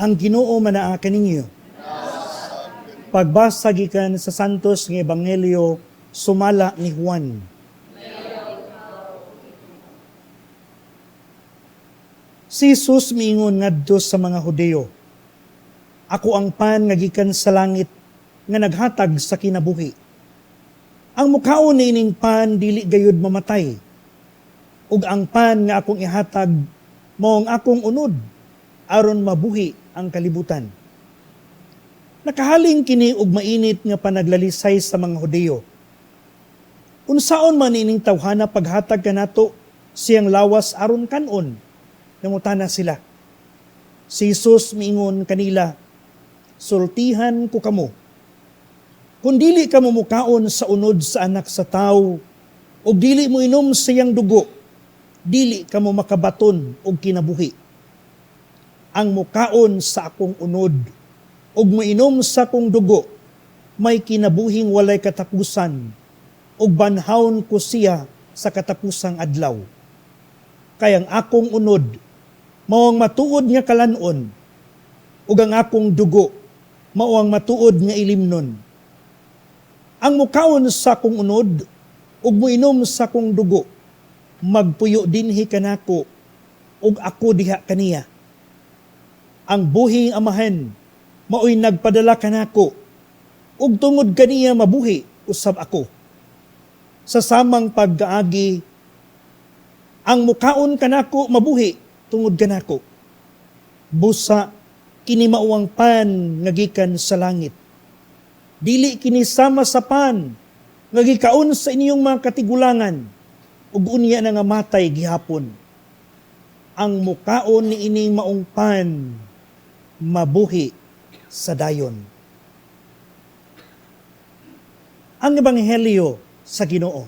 Ang Ginoo manaa kaninyo. Pagbasa gikan sa Santos nga Ebanghelyo sumala ni Juan. Si Jesus miingon ngadto sa mga Hudiyo, "Ako ang pan nga gikan sa langit nga naghatag sa kinabuhi. Ang mukaon niining pan dili gayud mamatay. Ug ang pan nga akong ihatag mao ang akong unod aron mabuhi ang kalibutan." Nakahaling kini og mainit nga panaglalisay sa mga Hudiyo. "Unsaon man ining tawhana paghatag kanato siyang lawas aron kanon?" Nangutana sila. Si Jesus miingon kanila, "Sultihan ko kamo. Kung dili kamo mukaon sa unod sa Anak sa Tawo ug dili mo inom sa iyang dugo, dili kamo makabaton og kinabuhi. Ang mukaon sa akong unod ug moinom sa akong dugo, may kinabuhing walay katapusan, ug banhawon ko siya sa katapusang adlaw. Kay ang akong unod mao ang matuod nga kalan-on, ug ang akong dugo mao ang matuod nga ilimnon. Ang mukaon sa akong unod ug moinom sa akong dugo, magpuyo dinhi kanako ug ako diha kaniya. Ang buhing Amahan maoy nagpadala kanako, ug tungod kaniya mabuhi usab ako. Sa samang pagkaagi, ang mukaon kanako mabuhi tungod kanako. Busa kini mao ang pan nga gikan sa langit. Dili kini sama sa pan nga gikaon sa inyong mga katigulangan ug unya na nga matay gihapon. Ang mukaon niining maong pan mabuhi sa dayon." Ang Ebanghelyo sa Ginoo.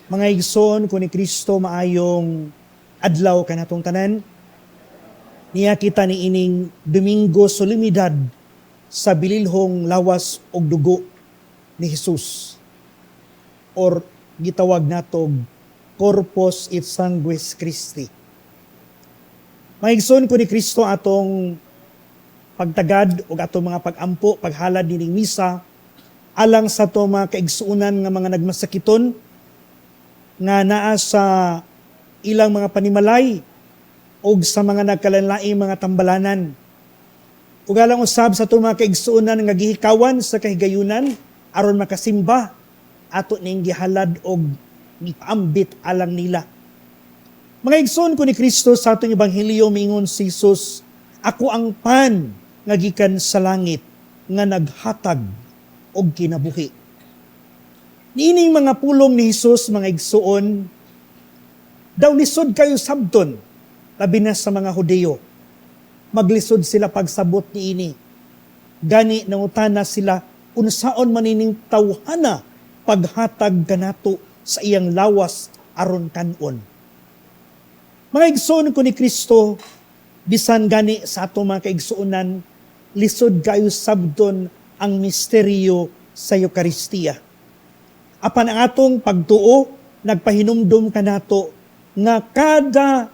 Mga igsoon ko ni Kristo, maayong adlaw kanatong tanan. Niya kita ni ining Domingo solemnidad sa bililhong lawas og dugo ni Jesus, or gitawag natog Corpus et Sanguis Christi. Mga igsoon ko ni Kristo, atong pagtagad ug atong mga pagampo, paghalad nining misa alang sa ato mga kaigsuonan nga mga nagmasakiton nga naa sa ilang mga panimalay ug sa mga nagkalanlaing mga tambalanan. Ug alang usab sa atong mga kaigsuonan nga gihikawan sa kahigayunan aron makasimba, ato ning gihalad og gipaambit alang nila. Mga igsoon ko ni Kristo, sa atong ebanghelyo miingon si Jesus, "Ako ang pan nga gikan sa langit nga naghatag og kinabuhi." Niining mga pulong ni Jesus, mga igsoon, daw lisod kayo sabton, labi na sa mga Hudiyo. Maglisod sila pagsabot niini. Gani nangutana sila, "Unsaon man ining tawhana paghatag kanato sa iyang lawas aron kanon?" Mga igsoon ko ni Kristo, bisan gani sa ato mga kaigsuonan, lisod kayo sabton ang misteryo sa Eukaristiya. Apan ang atong pagtuo, nagpahinumdum kanato nga kada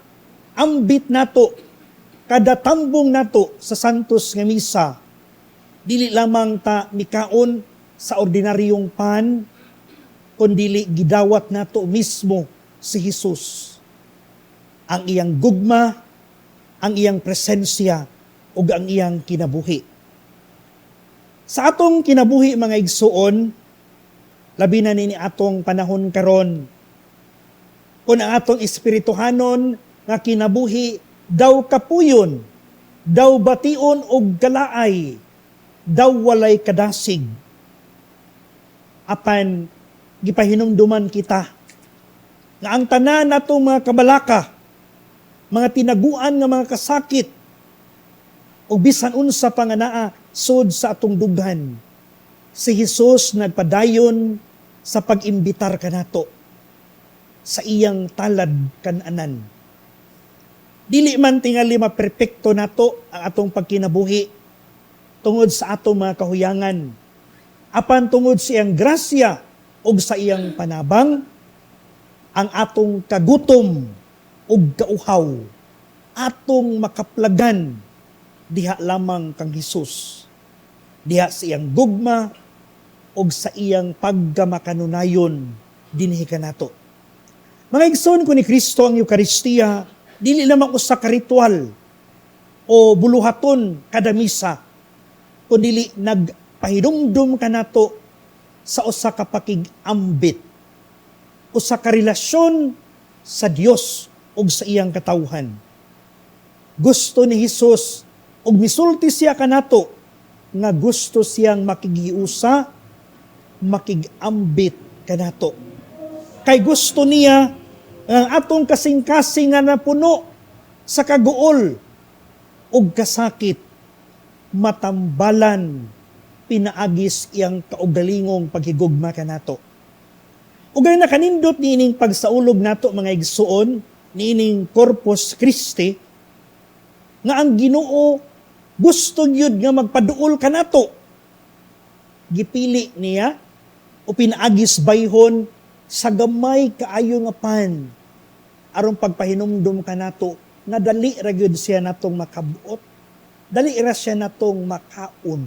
ambit nato, kada tambong nato sa Santos nga Misa, dili lamang ta mikaon sa ordinaryong pan, kundili gidawat nato mismo si Jesus. Ang iyang gugma, ang iyang presensya, ug ang iyang kinabuhi. Sa atong kinabuhi, mga igsuon, labi na nini atong panahon karon, kung ang atong espirituhanon nga kinabuhi daw kapuyon, daw bation og kalaay, daw walay kadasig. Apan gipahinumduman kita nga ang tanan natong mga kabalaka, mga tinaguan nga mga kasakit, o bisan unsa pa nga naa sud sa atong dughan, si Jesus nagpadayon sa pag-imbitar kanato sa iyang talad kananan. Dili man tingali maperpekto nato ang atong pagkinabuhi tungod sa atong mga kahuyangan. Apan tungod sa iyang grasya ug sa iyang panabang, ang atong kagutom ug kauhaw atong makaplagan diha lamang kang Hesus, diha sa iyang gugma ug sa iyang pagkamakanunayon dinhi kanato. Mga igsoon ko ni Kristo, ang Eukaristiya dili lamang usa ka ritual o buluhaton kada misa, kundi nagpahinumdum kanato sa usa ka pakig-ambit, usa ka relasyon sa Dios ug sa iyang katawhan. Gusto ni Hesus ug misulti siya kanato nga gusto siyang makighiusa, makig-ambit kanato. Kay gusto niya ang atong kasing-kasing nga napuno sa kaguol ug kasakit matambalan pinaagis iyang kaugalingong paghigugma kanato. Ug ang nakanindot niining pagsaulog nato, mga igsuon, niining Corpus Christi, nga ang Ginoo gusto gyud nga magpaduol kanato. Gipili niya o pinaagis bayhon sa gamay kaayo nga pan aron pagpahinumdum kanato nga dali ra gyud siya natong makabuot, dali ra siya natong makaon.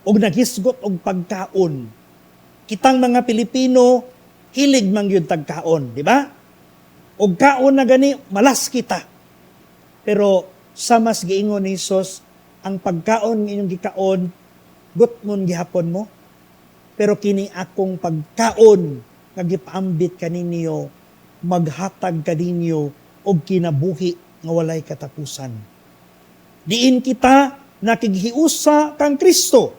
Og naghisgot og pagkaon. Kitang mga Pilipino, hilig man gyud tagkaon, di ba? Og kaon na gani, malas kita. Pero sa mas giingon ni Hesus, ang pagkaon nga inyong gikaon, gutmon gihapon mo. Pero kini akong pagkaon nga gipaambit kaninyo, maghatag kaninyo og kinabuhi nga walay katapusan. Diin kita nakighiusa kang Kristo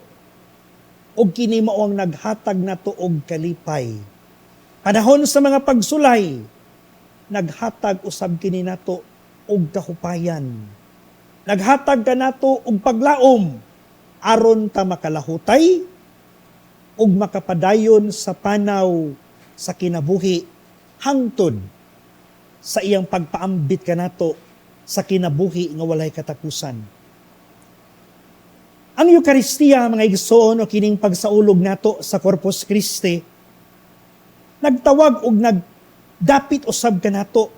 ug kini mao ang naghatag nato og kalipay. Panahon sa mga pagsulay, naghatag usab kini nato og kahupayan. Naghatag kanato og paglaom aron ta makalahutay ug makapadayon sa panaw sa kinabuhi hangtod sa iyang pagpaambit kanato sa kinabuhi nga walay katapusan. Ang Eukaristiya, mga igsoon, o kining pagsaulog nato sa Corpus Christi, nagtawag og nagdapit usab kanato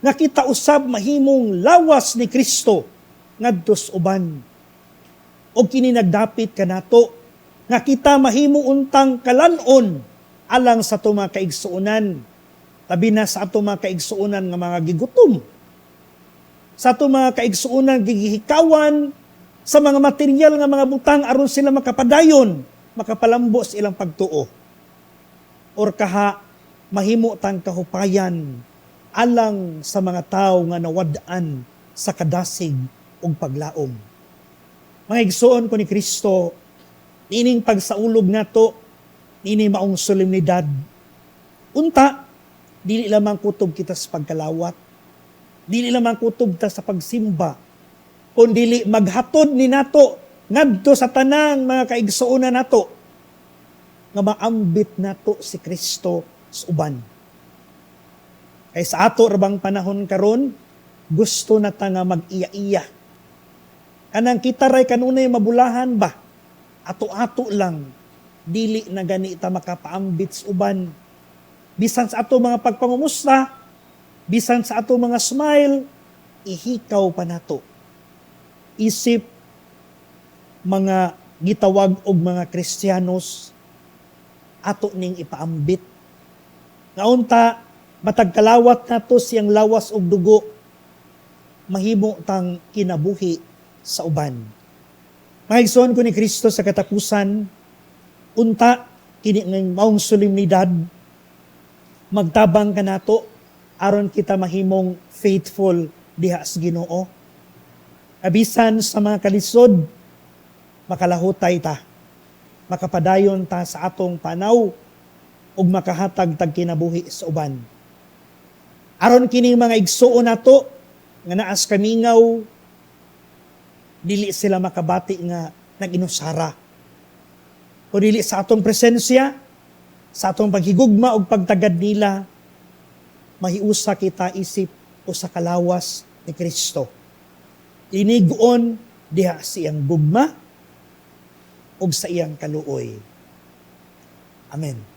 nga kita usab mahimong lawas ni Kristo ngadto sa uban. Og kini nagdapit kanato nga kita mahimo untang kalan-on alang sa atong mga kaigsuonan, labi na sa atong mga kaigsuonan nga mga gigutom, sa atong mga kaigsuonan gigihikawan sa mga material nga mga butang aron sila makapadayon, makapalambo sa ilang pagtuo. Or kaha mahimo tang kahupayan alang sa mga tawo nga nawad-an sa kadasig ug paglaom. Mga igsoon ko ni Kristo, niining pagsaulog nato, niini maong solemnidad. Unta, dili lamang kutob kita sa pagkalawat, dili lamang kutob ta sa pagsimba, kundili maghatod ni nato ngadto sa tanang mga kaigsuonan nato nga maambit nato si Kristo sa uban. Kay sa ato ra bang panahon karon, gusto na ta nga mag-iya-iya. Kanang kita ray kanunay mabulahan ba? Ato-ato lang, dili na gani ta makapaambit sa uban. Bisan sa ato mga pagpangumusta, bisan sa ato mga smile, ihikaw pa nato. Isip mga gitawag og mga Kristiyanos, ato ning ipaambit. Nga unta, matag kalawat nato siyang lawas og dugo, mahimo tang kinabuhi sa uban. Mga igsoon ko ni Kristo, sa katapusan, unta kini ng maong solemnidad magtabang kanato aron kita mahimong faithful diha sa Ginoo. Abisan sa mga kalisod, makalahutay ta, makapadayon ta sa atong panaw ug makahatag tag kinabuhi sa uban. Aron kining mga igsuon nato nga naas kamingaw, dili sila makabati nga nag-inusara. O dili sa atong presensya, sa atong paghigugma ug pagtagad nila, mahiusa kita isip usa ka lawas ni Kristo. Inigoon diha sa iyang gugma ug sa iyang kaluoy. Amen.